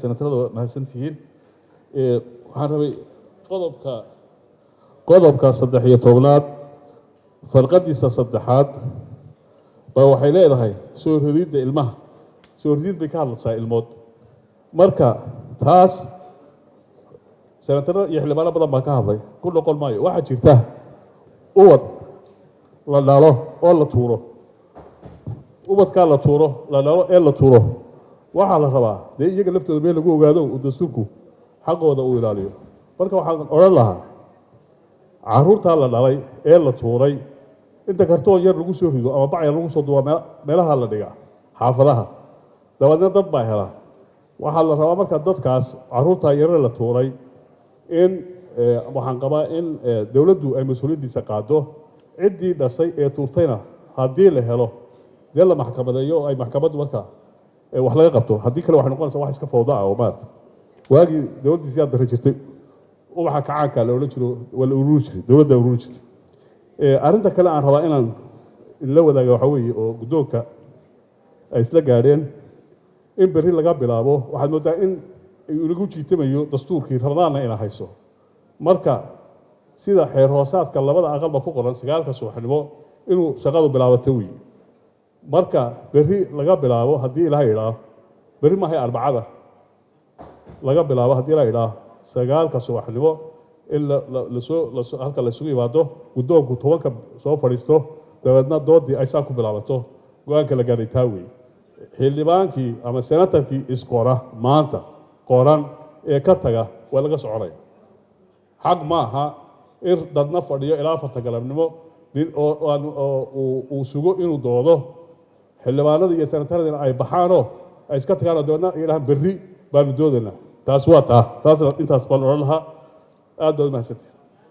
Senatarada, waa mahadsantihiin. Waxaan rabay qodobka 13aad farqadiisa saddexaad baa waxay leedahay soo rididda ilmaha. Soo ridid bay ka hadlaysaa ilmood. Marka taas senatarada iyo xildhibaano badan baa ka hadlay, ku noqon maayo. Waxaa jirta ubad la dhalo oo la tuuro. Ubadkaa la tuuro, la dhalo ee la tuuro, waxaa la rabaa dee iyaga laftooda meel lagu ogaado uu dastuurku xaqooda uu ilaaliyo. Marka waxaan odhan lahaa, carruurtaa la dhalay ee la tuuray, inta kartoon yar lagu soo rido ama bac yar lagu soo duubaa, meelaha la dhigaa xaafadaha, dabeedna dad baa hela. Waxaa la rabaa marka dadkaas carruurtaa yare la tuuray in waxaan qabaa in dowladdu ay mas-uuliyaddiisa qaado. Ciddii dhashay ee tuurtayna haddii la helo, dee la maxkamadeeyo oo ay maxkamaddu marka wax laga qabto. Haddii kale waxay noqonaysaa wax iska fawda ah. Oo maarata waagii dowladdiisi aad dari jirtay, ubaxa kacaanka la odhan jiro waa la ururi jiray, dowladda ururi jirtay. Arrinta kale aan rabaa inaan la wadaaga waxaa weeye oo guddoonka ay isla gaadheen in berri laga bilaabo. Waxaad mooddaa in lagu jiitamayo dastuurkii, Ramadaanna ina hayso. Marka sida xeer hoosaadka labada aqalba ku qoran, 9-ka subaxnimo inuu shaqadu bilaabato weeye. Marka berri laga bilaabo, haddii Ilaha idhaah, berri maahay, Arbacada laga bilaabo, haddii Ilaha idhaah, 9-ka subaxnimo in lasoo lasoo halka la isugu yimaado, guddoonku 10-ka soo fadhiisto, dabeedna doodii ay saa ku bilaabato. Go-aanka la gaadhay taa weeye. Xildhibaankii ama senatarkii isqora maanta qoran ee ka taga waa laga soconaya. Xaq ma aha in dadna fadhiyo ilaa 4-ta galabnimo nin oo uu sugo inuu doodo, xildhibaanada iyo senataradina ay baxaanoo ay iska tagaan oo dabeedna ay yidhahaan berri baanu doodaynaa. Taas waa taa, taasna intaas baan odhan lahaa. Aad baad umahadsantay.